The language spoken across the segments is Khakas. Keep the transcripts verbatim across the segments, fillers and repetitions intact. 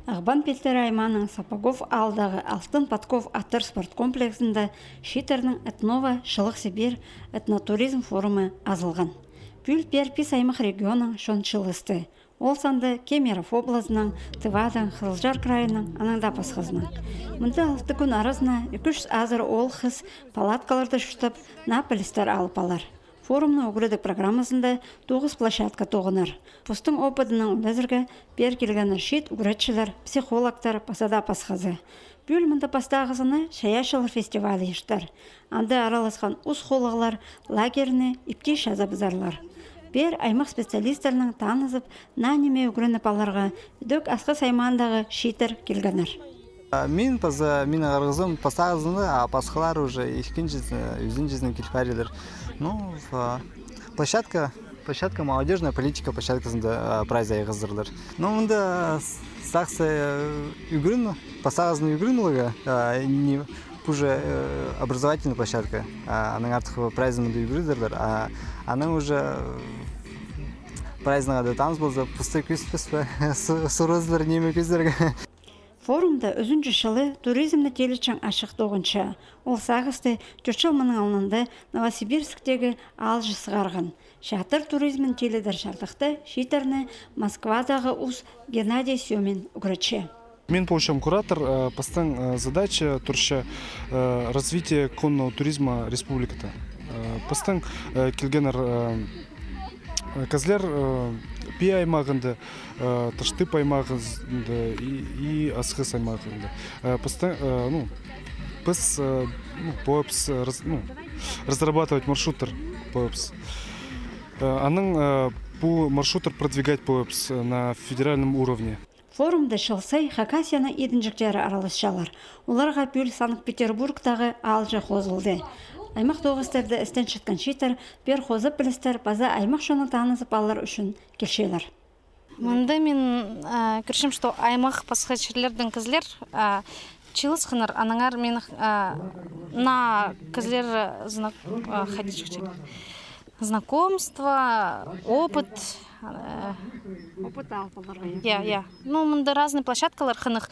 Ағбан пилтірі аймааның Сапогов аалдағы «Алтын подков» аттар спорт комплексінде чииттернің «От Нова чылығ Сибирь» этнотуризм форумы азылған. Пӱӱл пеер пис аймах регионнаң чон чыылысты. Ол санда Кемерово облазынаң, Тывадаң, Хызылчар крайынаң, анаң даа пасхазынаң. Мында алты кӱн аразына ікі чӱс азыра оол-хыс палаткаларда чуртап, наа пілістер алып алар. Форумның ӱгредіг программазында тоғыс площадка тоғынар. Постың опыдынаң ӱлезерге пеер килгеннер чиит ӱгретчілер, психологтар паза даа пасхазы. Пӱӱл мында пастағызына чайаачылар фестивалі иртер. Анда араласхан ус холлығлар лагерьні иптіг чазабызарлар. Пеер аймах специалистернең танызып, наа ниме ӱгреніп аларға, ідӧк Асхыс аймаандағы чииттер килгеннер. А мин паза, минің ағырғызым пастағызына, а пасхалар уже ікінҷізіне, ӱзінҷізіне киліп парирлар. Ну, а, площадка, площадка, молодёжная политика площадказында, а, прайзы айғазарлар. Ну, мында с-, сағыс, э, ӱгрен, пастағызына ӱгрен поларға, а, не, уже, э, образовательная площадка. А, анаң артых прайзы мында ӱгредерлер. А, анаң уже, э, прайзынаң ада таныс полза, пустай кӧзітпес пе, су-, сурызлар, ниме кӧзідерге. Форумда ӱзінҷі чылы туризмні тилічең ачых тоғынча. Ол сағысты тӧрт чыл мының алнында Новосибирсктегі аалҷы сығарған. Чаатар туризмін тилідер чардыхта чииттерні Москвадағы ус Геннадий Сёмин ӱгретче. Мин полчам куратор, э, пістің, э, задача турча, э, развитие конного туризма республикада. Э, пістің, э, килгеннер, э, кізілер, э, Пии аймағында, э, Таштып аймағында и, и Асхыс аймағында. Э, пістің, э, ну, піс, э, ну, полабыс, э, раз-, ну, разрабатывать маршруттар полабыс. Э, анаң, э, пу маршруттар продвигать полабыс, э, на федеральном уровне. Форумда чыл сай Хакасияның идінҷектері араласчалар. Оларға пӱӱл Санкт-Петербургтағы аалҷы хозылды. Аймах тоғыстарда істенчеткен чииттер, пеер хоза пілістер паза аймах чоннаң танызып алар ӱчӱн килчелер. Мында мин, а, кӧрчем, что аймах пасха чирлердең кізілер, а, чыылысханнар, аннаңар мин, а, наа кізілер, а, знак-, а, хайди чіли, знакомство, опыт, а, опыт алып аларға, я. Я, я. Ну, мында разный площадкалар хынығ.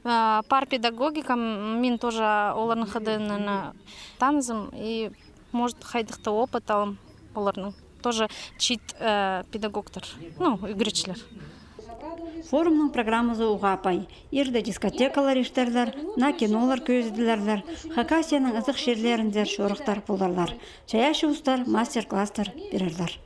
А, пар педагогика, м, мин тоже оларның хыдынаң танызам и, может, хайдағ-да опыт алам оларның. Тоже чиит, э, педагогтар, ну, ӱгретчілер. Форумның программазы уғаа пай. Ирде дискотекалар иртерлер, наа кинолар кӧзіділерлер, Хакасияның ызых чирлеріндегі чорыхтар поларлар. Чайаачы устар мастер-класстар пирерлер.